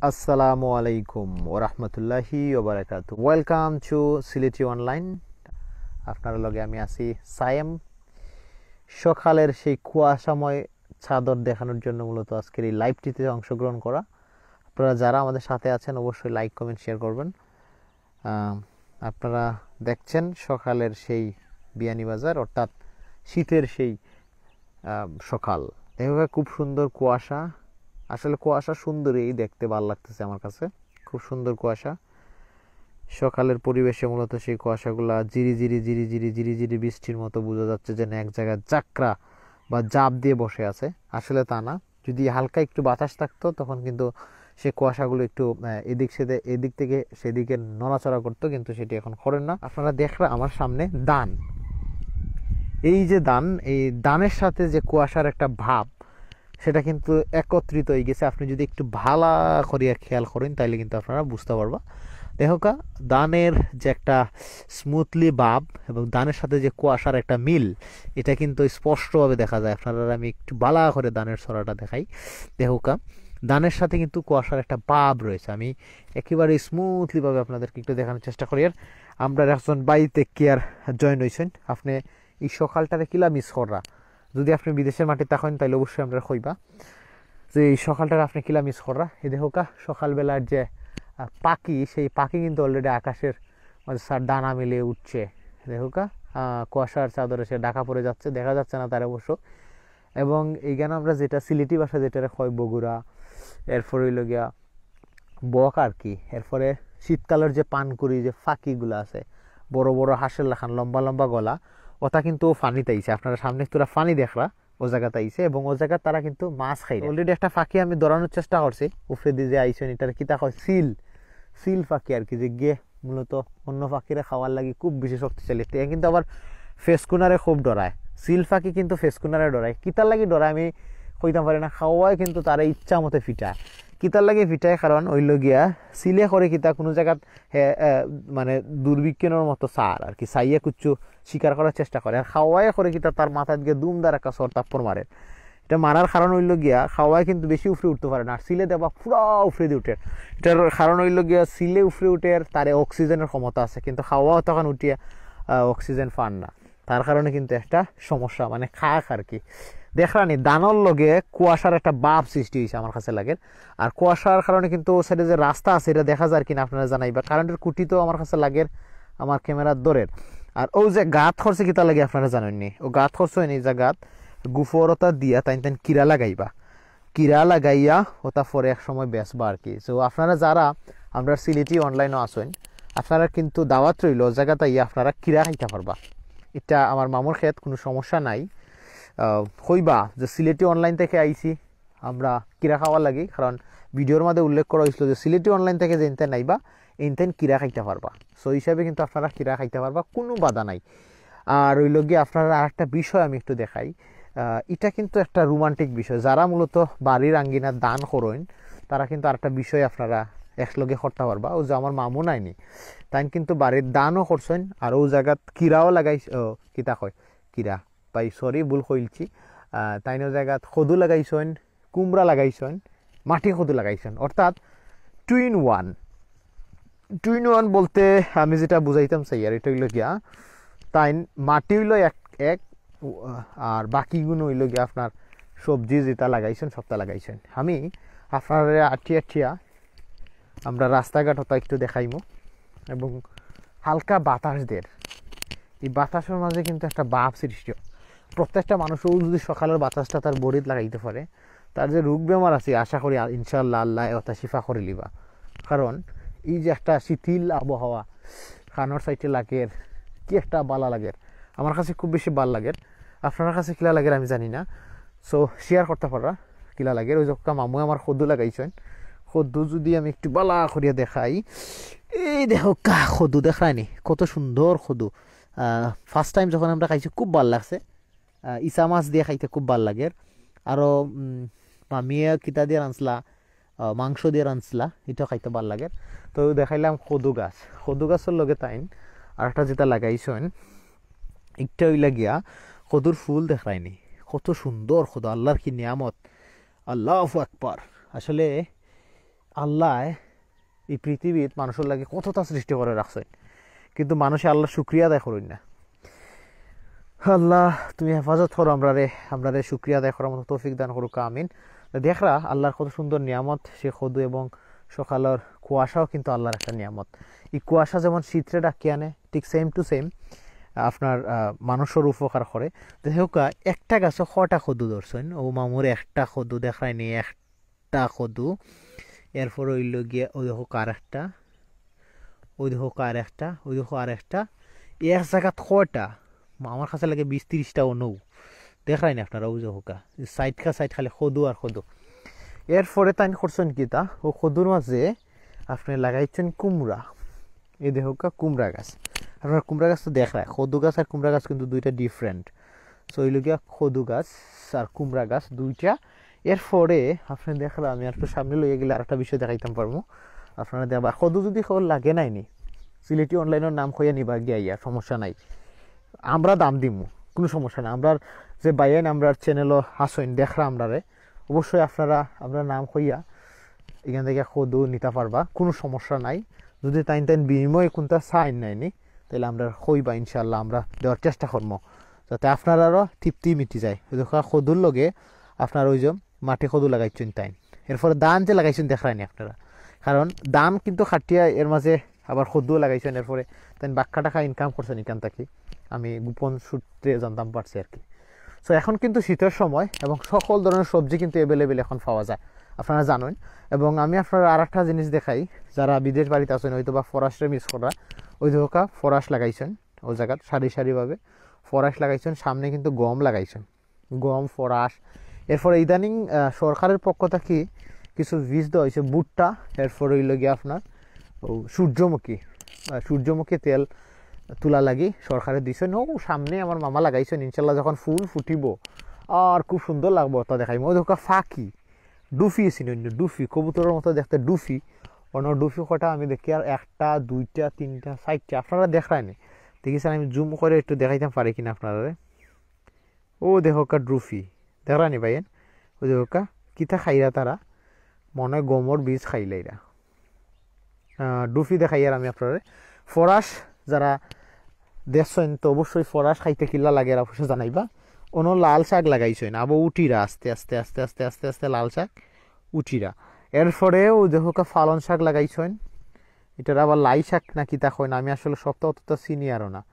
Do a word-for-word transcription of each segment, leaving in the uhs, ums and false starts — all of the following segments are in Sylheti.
আসসালামু আলাইকুম ওয়া রাহমাতুল্লাহি ওয়া বারাকাতুহু। Welcome to সিলেটি অনলাইন। আপনার লগে আমি আছি সায়েম। সকালের সেই কুয়াশাময় চাদর দেখানোর জন্য মূলত আজকের এই লাইভটিতে অংশগ্রহণ করা। আপনারা যারা আমাদের সাথে আছেন, অবশ্যই লাইক, কমেন্ট, শেয়ার করবেন। আহ, আপনারা দেখছেন সকালের সেই বিয়ানীবাজার, অর্থাৎ শীতের সেই আহ, সকাল। দেখো, খুব সুন্দর কুয়াশা। আসলে কুয়াশা সুন্দরই দেখতে, ভালো লাগতেছে আমার কাছে। খুব সুন্দর কুয়াশা। সকালের পরিবেশে মূলত সেই কুয়াশাগুলা ঝিরি ঝিরি, ঝিরি ঝিরি, ঝিরি ঝিরি বৃষ্টির মতো বোঝা যাচ্ছে, যেন এক জায়গায় ঝাঁকড়া বা ঝাঁপ দিয়ে বসে আছে। আসলে তা না, যদি হালকা একটু বাতাস থাকতো, তখন কিন্তু সেই কুয়াশাগুলো একটু, আহ, এদিক সেদে-, এদিক থেকে সেদিকে নড়াচড়া করতো, কিন্তু সেটি এখন করেন না। আপনারা দেখরা আমার সামনে ধান, এই যে ধান, এই ধানের সাথে যে কুয়াশার একটা ভাব, সেটা কিন্তু একত্রিত হয়ে গেছে। আপনি যদি একটু ভালা করিয়া খেয়াল করেন, তাইলে কিন্তু আপনারা বুঝতে পারবা। দেখো কা, ধানের যে একটা স্মুথলি ভাব এবং ধানের সাথে যে কুয়াশার একটা মিল, এটা কিন্তু স্পষ্টভাবে দেখা যায়। আপনারা, আমি একটু ভালা করে ধানের ছড়াটা দেখাই। দেখো কা, ধানের সাথে কিন্তু কুয়াশার একটা ভাব রয়েছে। আমি একেবারে স্মুথলি ভাবে আপনাদেরকে একটু দেখানোর চেষ্টা করি। আর আমরা একজন ভাই টেক কেয়ার জয়েন হয়েছেন। আপনি এই সকালটারে কিলা মিস কররা? যদি আপনি বিদেশের মাটিত থাকেন, তাহলে অবশ্যই আমরা কইবা যে এই সকালটারে আপনি কিলা মিস কররা। এই দেখো কা, সকালবেলার যে আহ, পাখি, সেই পাখি কিন্তু অলরেডি আকাশের মাঝে তার ডানা মেলে উঠছে। দেখো কা, আহ, কুয়াশার চাদরে সে ঢাকা পড়ে যাচ্ছে, দেখা যাচ্ছে না তার অবশ্য। এবং এইখানে আমরা যেটা সিলেটি ভাষা যেটারে কয় বগুড়া, এরপর হইল গিয়া বক আর কি। এরপরে শীতকালের যে পানকুড়ি, যে ফাঁকিগুলো আছে, বড় বড় হাঁসের লাখান লম্বা লম্বা গলা, ওটা কিন্তু পানিত আইছে। আপনারা সামনে তোরা পানি দেখরা, ও জায়গাতে আইছে এবং ও জায়গা তারা কিন্তু মাছ খায়। অলরেডি একটা ফাঁকি আমি ধরানোর চেষ্টা করছি, উপরে দিয়ে যে আইসেন, এটার কিতা কয়, সিল, সিল ফাঁকি আর কি, যে গিয়ে মূলত অন্য ফাঁকিরে খাওয়ার লাগি খুব বেশি শক্তিশালী। তে কিন্তু আবার ফেসকুনারে খুব ডরায়। সিল ফাঁকি কিন্তু ফেসকুনারে ডরায়। কিতার লাগি ডরায় আমি কইতাম পারি না। খাওয়ায় কিন্তু তারা ইচ্ছা মতে ফিটায়। কিতার লাগি ফিটায়? কারণ হইল গিয়া সিলে করে কিতা, কোনো জায়গাত হে, এ, মানে দুর্ভিক্ষণের মতো চার আর কি, চাইয়া কুচ্ছু শিকার করার চেষ্টা করে। আর খাওয়ায় করে কিতা, তার মাথাত গিয়ে দুম দার একটা চড় থাপ্পড় মারে। এটা মারার কারণ হইল গিয়া, খাওয়ায় কিন্তু বেশি উপরে উঠতে পারে না, আর সিলে দেবা পুরা উপরে দিয়ে উঠে। এটার কারণ হইল গিয়া, সিলে উপরে উঠে, তারে অক্সিজেনের ক্ষমতা আছে, কিন্তু খাওয়া তখন উঠিয়া, আহ, অক্সিজেন পান না। তার কারণে কিন্তু একটা সমস্যা, মানে খাক আর কি। দেখরানি, ধানর লগে কুয়াশার একটা ভাব সৃষ্টি হয়েছে আমার কাছে লাগে। আর কুয়াশার কারণে কিন্তু ও সাইডে যে রাস্তা আছে, এটা দেখা যায় কিনা আপনারা জানাইবা। কারেন্টের খুঁটি তো আমার কাছে লাগে, আমার ক্যামেরার দরের। আর ও যে গাত করছে কিতা লাগে আপনারা জানেননি, ও গাত করছে হয়নি, যে গাত গুফরতা দিয়া তাইন তাইন কিরা লাগাইবা, কিরা লাগাইয়া ওটা পরে এক সময় বেচবা আর কি। তো আপনারা যারা আমরা সিলেটি অনলাইনও আছেন, আপনারা কিন্তু দাওয়াত রইল, জায়গাতে আইয়া আপনারা কিরা খাইতে পারবা। এটা আমার মামুর খেত, কোনো সমস্যা নাই। আহ, কইবা যে সিলেটি অনলাইন থেকে আইছি আমরা কিরা খাওয়ার লাগি, কারণ ভিডিওর মধ্যে উল্লেখ করা হয়েছিল যে সিলেটি অনলাইন থেকে যে ইনতেন আইবা, ইনতেন কিরা খাইতে পারবা। সো হিসাবে কিন্তু আপনারা কিরা খাইতে পারবা, কোনো বাধা নাই। আর ওই লগে আপনারা আরেকটা বিষয় আমি একটু দেখাই, আহ, এটা কিন্তু একটা রোমান্টিক বিষয়। যারা মূলত বাড়ির আঙ্গিনা দান করইন, তারা কিন্তু আরেকটা বিষয় আপনারা একলগে করতে পারবা। ও যে আমার মামু নাইনি, তাইন কিন্তু বাড়ির দানও করছেন, আর ও জায়গাত কিরাও লাগাই, ও, কিতা কয়, কিরা, ভাই, সরি, ভুল কইলছি। আহ, তাইন ও জায়গাত কদু লাগাইছেন, কুমড়া লাগাইছেন, মাটি কদু লাগাইছেন, অর্থাৎ two in one. Two in one বলতে আমি যেটা বুঝাইতাম চাই, আর এটা হইল গিয়া, তাইন মাটি হইল এক এক, উ-, আর বাকিগুলো হইল গিয়া আপনার সবজি যেটা লাগাইছেন, সবটা লাগাইছেন। আমি আপনারা আঠিয়া আঠিয়া আমরা রাস্তাঘাট হতা একটু দেখাইমু, এবং হালকা বাতাস দের, এই বাতাসের মাঝে কিন্তু একটা ভাব সৃষ্টি হয়। প্রত্যেকটা মানুষও যদি সকালের বাতাসটা তার বডিত লাগাইতে পারে, তার যে রোগ বেমার আছে, আশা করি আ-, ইনশাআল্লাহ আল্লাহ ওটা শিফা করে লিবা। কারণ এই যে একটা শিথিল আবহাওয়া, কানোর সাইডে লাগের, কি একটা বালা লাগের। আমার কাছে খুব বেশি বালা লাগের, আপনার কাছে কিলা লাগের আমি জানি না। সো শেয়ার করতে পাররা কিলা লাগের। ওই যে মামু আমার কদু লাগাইছেন, কদু যদি আমি একটু বালা করিয়া দেখাই, এই দেখো কা কদু, দেখরানি কত সুন্দর কদু। ফার্স্ট টাইম যখন আমরা খাইছি খুব ভালো লাগছে। আহ, ইচা মাছ দিয়ে খাইতে খুব ভালো লাগে। আরও, উম, মামিয়ে কিতা দিয়ে রাঁধছিলা, আহ, মাংস দিয়ে রাঁধছিলা, এটা খাইতে ভালো লাগে। তো দেখাইলাম কদু গাছ, কদু গাছের লগে তাইন আর একটা যেটা লাগাইছেন, একটা হইলা গিয়া কদুর ফুল দেখরায়নি, কত সুন্দর কদু, আল্লাহর কি নিয়ামত, আল্লাহু আকবার। আসলে আল্লায় ই পৃথিবীত মানুষর লাগি কততা সৃষ্টি করি রাখছইন, কিন্তু মানুষে আল্লার শুকরিয়া আদায় করইন না। আল্লাহ, তুমি হেফাজত করো আমরারে, আমরারে শুকরিয়া আদায় করার মতো তৌফিক দান করুক্কা, আমিন। তো দেখরা আল্লার কত সুন্দর নিয়ামত সে কদু, এবং সকালর কুয়াশাও কিন্তু আল্লার একটা নিয়ামত। ই কুয়াশা যেমন শীতরে ডাকিয়া আনে, ঠিক same to same আপনার, আহ, মানুষর উপকার করে। তো হেউক্কা একটা গাছো কয়টা কদু ধরছইন, ও মামুর একটা কদু দেখরায়নি, একটা কদু, এরপর অইলো গিয়া ওই দেখো আরেকটা, ওই দেখো আরেকটা, ওই দেখো আরেকটা, এক জাগাত কয়টা? আমার কাছে লাগে বিশ তিরিশটা অনো। দেখরায়নি আপনারা, ওই দেখোক্কা, সাইডকা সাইড খালি কদু আর কদু। এরপরে তাইন করছইন কিতা, ও কদুর মাঝে আপনে লাগাইছইন কুমড়া। এই দেখোক্কা কুমড়া গাছ, আপনারা কুমড়া গাছ তো দেখরায়, কদু গাছ আর কুমড়া গাছ কিন্তু দুইটা different। So অইলো গিয়া কদু গাছ আর কুমড়া গাছ দুইটা। এরপরে আপনে দেখরা, আমি আরেকটু সামনে লইয়া গেলে আরেকটা বিষয় দেখাইতাম পারমু। আপনারা দেখবা, কদু যদি কেউর লাগে নায়নি, সিলেটি অনলাইনর নাম কইয়া নিবা গিয়া, ইয়া সমস্যা নাই, আমরা দাম দিমু, কুনু সমস্যা নাই। আমরার যে ভাইয়াইন আমরার চ্যানেলো আছইন দেখরা আমরারে, অবশ্যই আপনারা আমরার নাম কইয়া ইখান থাকি কদু নিতা পারবা, কুনু সমস্যা নাই। যদি তাইন তাইন বিনিময়ে কুনতা চাইন নায়নি, তাইলে আমরারে কইবা, ইনশাআল্লাহ আমরা দেওয়ার চেষ্টা করমু, যাতে আপনারারও তৃপ্তি মিটি যায়। ওই দেখো কদুর লগে আপনার ওই যে মাটি কদু লাগাইছইন তাইন, এরপরে ধান যে লাগাইছইন দেখরায়নি আপনারা, কারণ ধান কিন্তু কাটিয়া এর মাঝে আবার কদুও লাগাইছইন, এরপরে তাইন বাক্কা টাকা income করছইন ইখান থাকি, আমি গোপন সূত্রে জানতাম পারছি আর কি। So এখন কিন্তু শীতর সময় এবং সকল ধরনের সবজি কিন্তু available এখন পাওয়া যায়, আপনারা জানইন। এবং আমি আপনারারে আরেকটা জিনিস দেখাই, যারা বিদেশ বাড়িত আছইন, হয়তো বা ফরাসরে miss কররা, ওই দেখোক্কা ফরাস লাগাইছইন, ওই জাগাত সারি সারিভাবে ফরাস লাগাইছইন, সামনে কিন্তু গম লাগাইছইন, গম, ফরাস। এরপরে ইদানিং, আহ, সরকারের পক্ষ থাকি কিছু বীজ দেওয়া অইছে, ভুট্টা, এরপরে অইলো গিয়া আপনার ও সূর্যমুখী, আহ, সূর্যমুখী তেল তুলা লাগি সরকারে দিছইন। ও সামনে আমার মামা লাগাইছইন, ইনশাল্লাহ যখন ফুল ফুটিবো আর খুব সুন্দর লাগবো, ওটা দেখাইমু। ওই দেখোক্কা ফাকি, ডুফি চিনইন নি, ডুফি, কবুতরর মতো দেখতে ডুফি। অনো ডুফি কয়টা আমি দেখিয়ার, একটা, দুইটা, তিনটা, চাইরটা, আপনারা দেখরায়নি। দেখি চাইন আমি zoom করি একটু দেখাইতাম পারি কিনা আপনারারে। ও দেখোক্কা ডুফি, দেখরায়নি ভাইয়াইন, ও দেখোক্কা কিতা খাইরা তারা, মনে অয় গমর বীজ খাইলাইরা। আহ, ডুফি দেখাইয়ার আমি আপনারারে। ফরাস যারা দেখছইন তো অবশ্যই ফরাস খাইতে কিলা লাগে এরা অবশ্যই জানাইবা। অনো লাল শাক লাগাইছইন, আবো উঠিরা আস্তে আস্তে আস্তে আস্তে আস্তে আস্তে লাল শাক উঠিরা। এরপরে ও দেখোক্কা পালং শাক লাগাইছইন, ইটারে আবার লাই শাক না কিতা কইন, আমি আসলে সবতা অততা চিনিয়ারও না,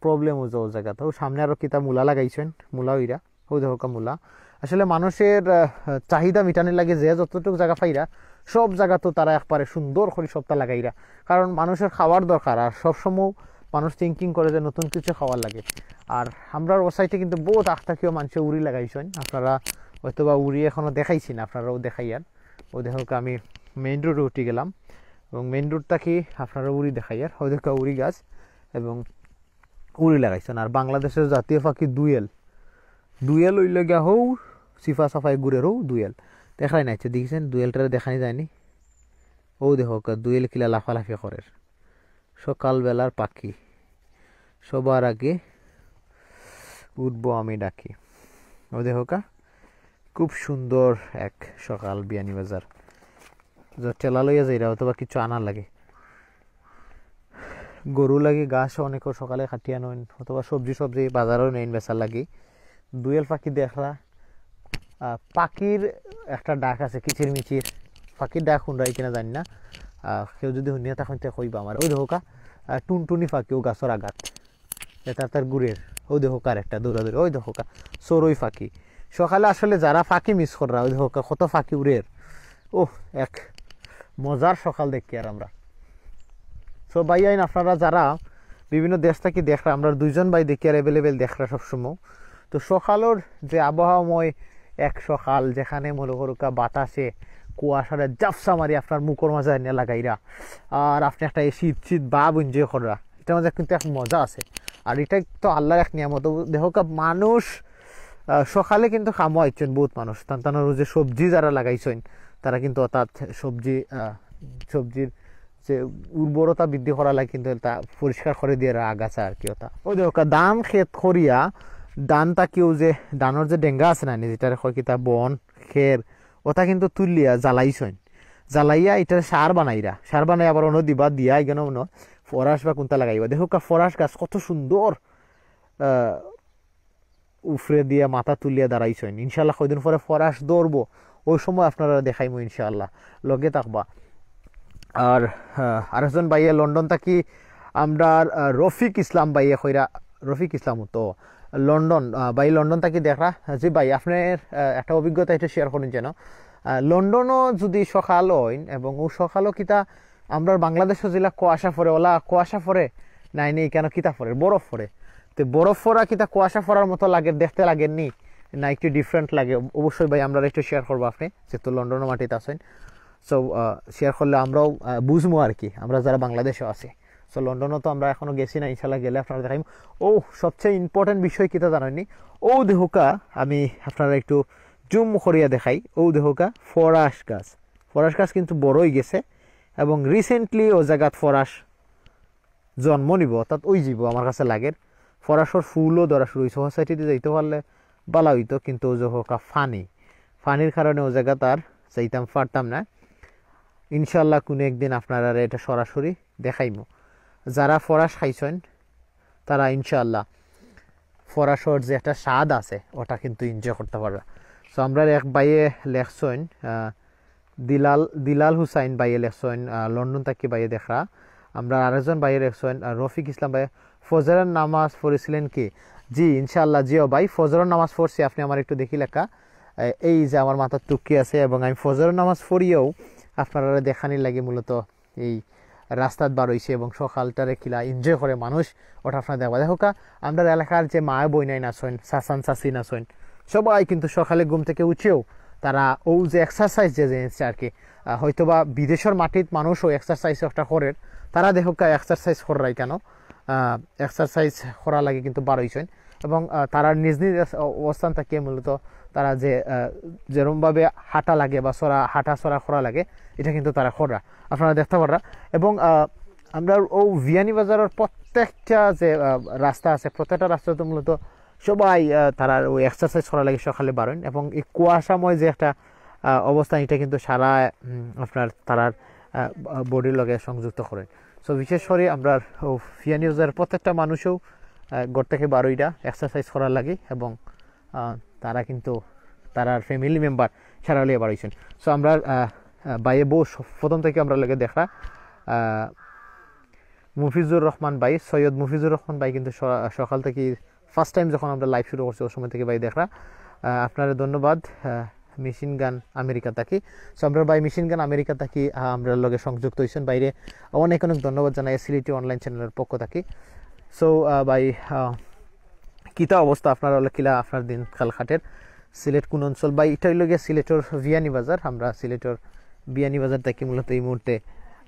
problem অউ যে অউ জাগাত। ও সামনে আরো কিতা মূলা লাগাইছইন, মূলা অইরা, ও দেখোক্কা মূলা। আসলে মানুষের, আহ, চাহিদা মিটানির লাগি যে যতটুক জাগা পাইরা, সব জাগাত তারা একবারে সুন্দর করি সবতা লাগাইরা। কারণ মানুষের খাওয়ার দরকার, আর সবসময় মানুষ thinking করে যে নতুন কিছু খাওয়ার লাগি। আর আমরার ও side-এ কিন্তু বউত আগ থাকিও মানষে উরি লাগাইছইন, আপনারা হয়তো বা উরি এখনো দেখাইছি না, আপনারারেও দেখাইয়ার। ও দেখোক্কা আমি main road-এ উঠি গেলাম, এবং main road থাকি আপনারারে উরি দেখাইয়ার। ও দেখোক্কা উরি গাছ এবং উরি লাগাইছইন। আর বাংলাদেশের জাতীয় পাখি দুয়েল, দুয়েল অইলো গিয়া হউ, সিফা সাফাই ঘুরের হউ দুয়েল। দেখরায়নি, আচ্ছা, দেখছইন দুয়েলটারে দেখানি যায়নি? ও দেখোক্কা দুয়েল কিলা লাফালাফি করের। সকালবেলার পাখি, সবার আগে উঠবো আমি ডাকি। ও দেখোক্কা, খুব সুন্দর এক সকাল বিয়ানীবাজার। যে ঠেলা লইয়া যাইরা অথবা কিছু আনার লাগি, গরু লাগি ঘাস অনেকে সকালে কাটিয়া আনইন, অথবা সবজি সবজি বাজারো নেইন বেচার লাগি। দুয়েল পাখি দেখরা, আহ, পাখির একটা ডাক আছে, কিচিরমিচির। পাখির ডাক হুনরায় কিনা জানি না, আহ, কেউ যদি হুনিয়া থাকইন তে কইবা আমারে। ওই দেখোক্কা, আহ, টুনটুনি পাখি ও গাছর আগাত, এটা তার ঘুরের। ওই দেখোক্কা আরেকটা দৌড়াদৌড়ি, ওই দেখোক্কা চড়ুই পাখি। সকালে আসলে যারা পাখি miss কররা, ওই দেখোক্কা কত পাখি উড়ের। ও, এক মজার সকাল দেখিয়ার আমরা। So ভাইয়াইন, আপনারা যারা বিভিন্ন দেশ থাকি দেখরা, আমরা দুইজন ভাই দেখিয়ার available দেখরা সবসময়। তো সকালর যে আবহাওয়াময় এক সকাল, যেখানে মনে করুক্কা বাতাসে কুয়াশারে জাপসা মারি আপনার মুখর মাঝে আনিয়া লাগাইরা, আর আপনে একটা শীত শীত ভাব enjoy কররা, এটার মাঝে কিন্তু এক মজা আছে। আর ইটা তো আল্লার এক নিয়ামত। দেখোক্কা মানুষ, আহ, সকালে কিন্তু কামো আইছইন বউত মানুষ, তান তানর যে সবজি যারা লাগাইছইন, তারা কিন্তু অর্থাৎ সবজি, আহ, সবজির যে উর্বরতা বৃদ্ধি করার লাগি কিন্তু এটা পরিষ্কার করি দিয়ার আগাছা আর কি ওটা। ওই দেখোক্কা ধান খেত করিয়া, ধান থাকিও যে ধানর যে ডেঙ্গা আছে না, যেটারে কয় কিতা বন, খের, ওটা কিন্তু তুলিয়া জ্বালাইছইন। জ্বালাইয়া ইটারে সার বানাইরা, সার বানাই আবার অন্য দিবা, দিয়া এখানে অন্য ফরাস বা কুনতা লাগাইবা। দেখউক্কা ফরাস গাছ কত সুন্দর, আহ, উফরে দিয়া মাথা তুলিয়া দাঁড়াইছইন। ইনশাআল্লাহ কয়দিন পরে ফরাস ধরবো, ওই সময় আপনারারে দেখাইমু ইনশাআল্লাহ, লগে থাকবা। আর, আহ, আরেকজন ভাইয়ে লন্ডন থাকি আমরার, আহ, রফিক ইসলাম ভাইয়ে কইরা, রফিক ইসলাম তো লন্ডন, আহ, ভাই লন্ডন থাকি দেখরা। জি ভাই, আপনার, আহ, একটা অভিজ্ঞতা এটা শেয়ার করুন যেন। আহ, লন্ডনও যদি সকাল অইন এবং ও সকালও কিতা আমরার বাংলাদেশও যেলা কুয়াশা পড়ে, ওলা কুয়াশা পড়ে, নাই নেই কেন কিতা পড়ে, বরফ পড়ে। তে বরফ পড়া কিতা কুয়াশা পড়ার মতো লাগে, দেখতে লাগের নি, না একটু ডিফারেন্ট লাগে? অবশ্যই ভাই আমরারে একটু শেয়ার করবা আপনি, যেহেতু লন্ডনর মাটিত আছইন। সো, আহ, শেয়ার করলে আমরাও, আহ, বুঝমু আর কি, আমরা যারা বাংলাদেশও আছি। সো লন্ডনও তো আমরা এখনো গেছি না, ইনশাল্লাহ গেলে আপনারারে দেখাইমু। ও, সবচেয়ে ইম্পর্টেন্ট বিষয় কিতা জানইন নি? ও দেখউক্কা, আমি আপনারারে একটু জুম করিয়া দেখাই। ও দেখউক্কা, ফরাস গাছ, ফরাস গাছ কিন্তু বড় অই গেছে এবং রিসেন্টলি ও জাগাত ফরাস জন্ম নিবো, অর্থাৎ অইযিবো আমার কাছে লাগের। ফরাসর ফুলও ধরা শুরু অইছে, সোসাইটিতে যাইতে পারলে ভালা অইতো, কিন্তু ও দেখউক্কা পানি, পানির কারণে ও জাগাত আর যাইতাম পারতাম না। ইনশাআল্লাহ কুনু একদিন আপনারারে এটা সরাসরি দেখাইমু। যারা ফরাস খাইছইন, তারা ইনশাআল্লাহ ফরাসর যে একটা স্বাদ আছে, ওটা কিন্তু এনজয় করতা পাররা। সো আমরার এক ভাইয়ে লেখছইন, আহ, দিলাল, দিলাল হুসাইন ভাইয়ে লেখছইন, আহ, লন্ডন থাকি ভাইয়ে দেখরা। আমরার আরেকজন ভাইয়ে লেখছইন, আহ, রফিক ইসলাম ভাইয়ে, "ফজরের নামাজ পড়ছিলেন কি?" জি, ইনশাআল্লাহ, জিও ভাই, ফজরের নামাজ পড়ছি, আপনি আমারে একটু দেখিলাউক্কা। এ-, এই যে আমার মাথাত টুপি আছে এবং আমি ফজরের নামাজ পড়িয়াউ আপনারারে দেখানির লাগি মূলত এই রাস্তাত বার অইছি এবং সকালটারে কিলা এনজয় করে মানুষ, ওটা আপনারারে দেখবা। দেখউক্কা, আমরার এলাকার যে মা বইনাইন আছইন, চাচান চাচিন আছইন, সবাই কিন্তু সকালে ঘুম থাকি উঠিয়াউ তারা ও যে এক্সারসাইজ যে জিনিসটা আর কি, আহ, হয়তোবা বিদেশর মাটিত মানুষও এক্সারসাইজ একটা করের, তারা দেখউক্কা এক্সারসাইজ কররায় কেন, আহ, এক্সারসাইজ করার লাগি কিন্তু বার অইছইন এবং, আহ, তারার নিজ নিজ অস-, অবস্থান থাকি মূলত তারা যে, আহ, যেরমভাবে হাঁটা লাগে বা চলা, হাঁটা চলা করা লাগে, এটা কিন্তু তারা কররা, আপনারা দেখতা পাররা। এবং, আহ, আমরার ও বিয়ানীবাজারর প্রত্যেকটা যে, আহ, রাস্তা আছে, প্রত্যেকটা রাস্তাত মূলত সবাই, আহ, তারার ওই এক্সারসাইজ করার লাগি সকালে বার অইন এবং এই কুয়াশাময় যে একটা, আহ, অবস্থান, এটা কিন্তু সারা, উম, আপনার তারার, আহ, বডির লগে সংযুক্ত করের। সো বিশেষ করি আমরার ও বিয়ানীবাজারর প্রত্যেকটা মানুষও, আহ, ঘর থাকি বার অইরা এক্সারসাইজ করার লাগি এবং, আহ, তারা কিন্তু তারার ফ্যামিলি মেম্বার সারা লইয়া বার অইছইন। সো আমরার, আহ, আহ, ভাইয়ে বউ স-, প্রথম থাকি আমরার লগে দেখরা, আহ, মুফিজুর রহমান ভাই, সৈয়দ মুফিজুর রহমান ভাই কিন্তু স-, সকাল থাকি ফার্স্ট টাইম যখন আমরা লাইভ শুরু করছি, ওই সময় থাকি ভাই দেখরা। আহ, আপনারে ধন্যবাদ। আহ, মেশিন গান আমেরিকা থাকি। সো আমরার ভাই মেশিন গান আমেরিকা থাকি, আহ, আমরার লগে সংযুক্ত অইছইন। ভাইরে অনেক অনেক ধন্যবাদ জানাই সিলেটি অনলাইন চ্যানেলর পক্ষ থাকি। সো, আহ, ভাই, আহ, কিতা অবস্থা আপনার, অলা কিলা আপনার দিনকাল কাটের? সিলেট কোন অঞ্চল? ভাই, এটা অইলো গিয়া সিলেটর বিয়ানীবাজার। আমরা সিলেটর বিয়ানীবাজার থাকি মূলত এই মুহূর্তে,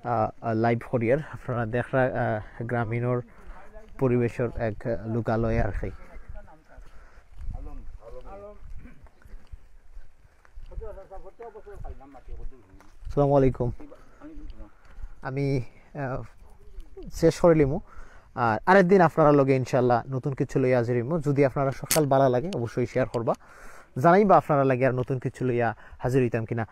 আহ, আহ, লাইভ করিয়ার। আপনারা দেখরা, আহ, গ্রামীণর পরিবেশর এক, আহ, লোকালয় আর কি। আসসালামু আলাইকুম। আমি, আহ, শেষ করিলিমু। আর আরেকদিন আপনারার লগে ইনশাআল্লাহ নতুন কিছু লইয়া হাজির অইমু। যদি আপনারার সকাল ভালা লাগে, অবশ্যই শেয়ার করবা, জানাইবা আপনারার লাগি আর নতুন কিছু লইয়া হাজির অইতাম কিনা।